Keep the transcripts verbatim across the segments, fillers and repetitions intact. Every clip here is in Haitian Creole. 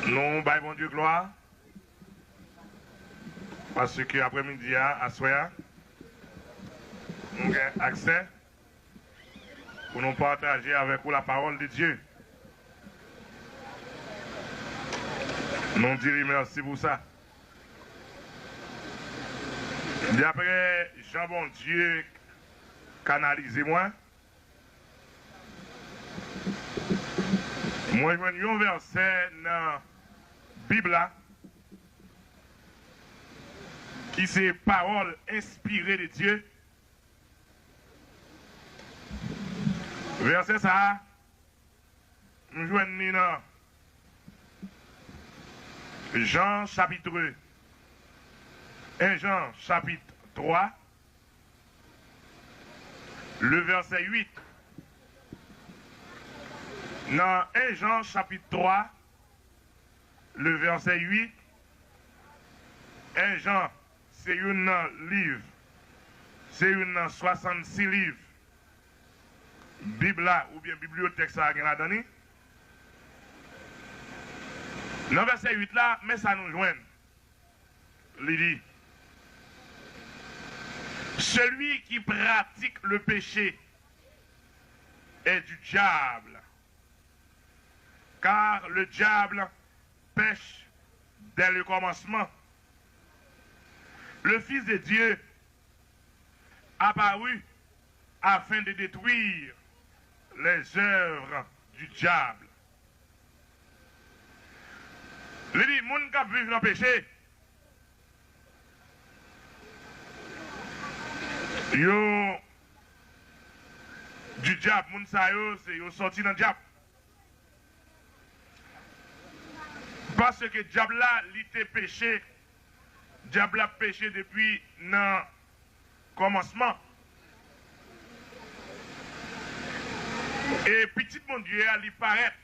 Nou bay Bondye glwa, paske aprèmidi a, aswè a, nou gen aksè pou nou pataje avèk ou la parole de Dieu. Nou di li mèsi pou sa. Daprè jan Bondye kanalize mwen, mwen jwenn yon vèsè nan Bib la ki se pawòl enspire de Dye. Vèsè sa a, m jwenn li nan Jan chapitre, en Jan chapitre trois, le verset huit. Nan en Jan chapitre trois, le verset huit, en Jan se youn nan liv, se youn nan swasann sis liv Bib la oubyen bibliyotèk sa a gen ladan li. Nan vèsè uit la, men sa nou jwenn. Li di, celui qui pratique le péché est du diable, car le diable pèche dès le commencement. Le Fils de Dieu apparut afin de détruire les œuvres du diable. Li di, moun k ap viv nan peche, yo du diable, moun sa yo, se yo sòti nan dyab. Paske dyab la, li te peche, dyab la peche depi nan kòmansman. E Pitit Bondye a, li parèt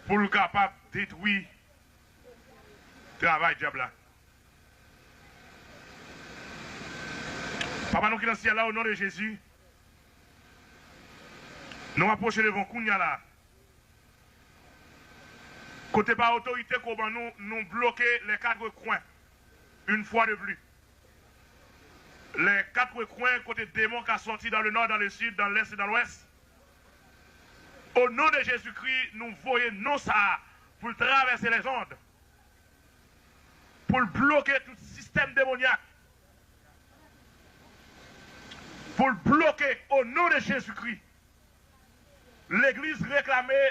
pou l kapab detwi travay dyab la. Papa nou ki nan syèl la, o non de Jezi, nou apwoche devan w kounye a la. Kote pa otorite ke w ban nou, nou bloke les quatre coins, une fois de plus. Les quatre coins kote demon ka sòti dans le nord, dans le sud, dans l'est et dans l'ouest. O non de Jezikri, nou voye non sa a pou l travèse lèzond, pou l bloke tout sistèm demonyak, pou l bloke o non de Jezikri. Legliz reklame